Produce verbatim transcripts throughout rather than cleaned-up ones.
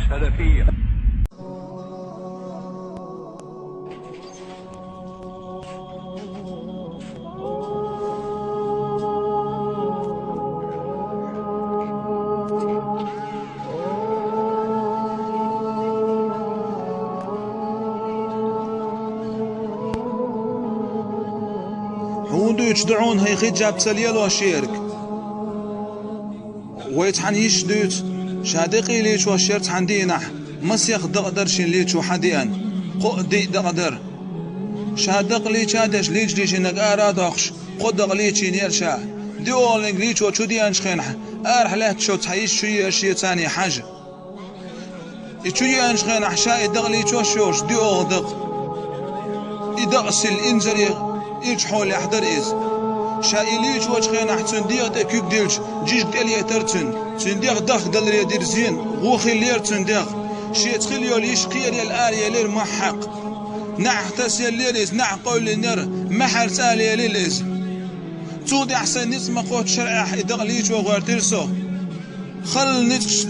سلفية. Хьуна дуьйцу ду хьуна хӀай хиджаб ца лелош ерг? Вай цхьана йиш дуьйцу, ша декъий лийчош яра цхьана дийнахь, масех дакъа дара шен лийчо хьан деана, кхо а диъ дакъа дара. Ша дакъа лийча а деш, лийча дийшинарг ара а доккхуш, кхо дакъа лийчийнера ша. ДиъолгӀаниг лийчо чу деанчу хенахь, арахь лаьтташ йолу цхьа йиш чу еара шен царний хьажа. И чу еанчу хенахь ша и дакъа лийчош йолуш, диъолгӀа дакъа. И дакъа сил инзаре ирчу хьолехь дара иза. Ша и лийчочу хенахь цуьнан дегӀа тӀе куьг дилча, жижиг тӀелетара цуьнан. Цуьнан дегӀ дахкадаларе дира зен, гӀо хиллера цуьнан дегӀ. Шеца хила йолу йиш кхераелла араелира махьакх. НеӀарх тасаеллера иза, неӀ къевлинера, маьхьарца ала елира иза. Цул тӀаьхьа сайн ницкъ ма кхоччу шарӀехь и дакъа лийчо гӀоьртира со. Халла ницкъ,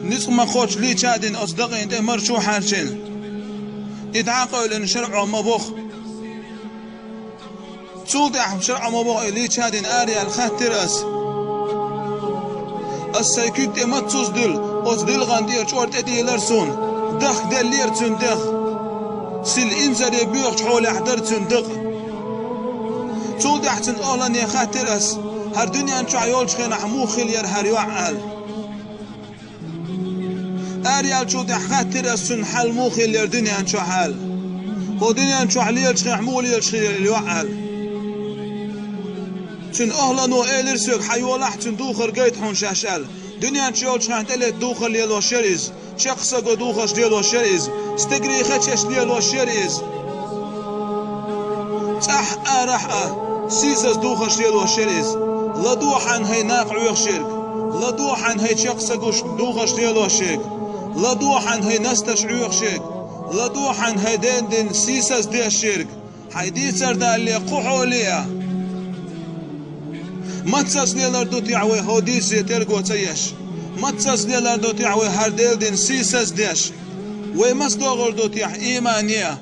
ницкъ ма кхоччу лийча а дина оцу дакъина тӀе марчо хьаьрчина. И дӀа а къевлина шарӀо ма боху. Цул тӀаьхьа шарӀо ма боху и лийча а дина араяьлла хаттира ас. Ас сайн куьг тӀе маццуза дуьллу, оцу дилгӀан тӀера чӀор тӀедийлара суна. Дахкаделлера цуьнан дегӀ. Сил инзаре боьхачу хьолехь дара цуьнан дакъа. Цул тӀаьхьа цуьнан охӀлане хаттира ас: «ХӀара дуьнен чохь йолчу хенахь муха хилла яра хӀара йоӀ?» аьлла. Араяьллачул тӀаьхьа хаттира ас цуьнан: «Хьал муха хилла яра дуьнен чохь?» аьлла. «ХӀо дуьнен чохь лелачу хенахь муха лелаш хилла яра йоӀ?» аьлла. Цуьнан охӀлано элира соьга: «Хьан йолахь, цуьнан духар гайта хьуна шаьш», аьлла. Дуьнен чу йолчу хенахь тӀелетта духар лелош яра иза. Чекх саго духарш лелош яра иза. Стегарий хечеш лелош яра иза. ЦӀахь а, арахь а сийсаз духарш лелош яра иза. ЛадогӀа хьайна хӀай накха Ӏоьхуш ерг. ЛадогӀа хьайна хӀай чекх сагуш духарш лелош ерг. ЛадогӀа хьайна хӀай насташ Ӏоьхуш ерг. ЛадогӀа хьайна хӀай ден дина сийсаз деш ерг. Хьайн дийцар далале кху хьоле а. Маццас лелар ду техь вай хӀо дийцаре терго ца еш? Маццас лелар ду техь вай хӀара Делан дин сийсаз деш? Вай маса догӀур ду техь иймане а?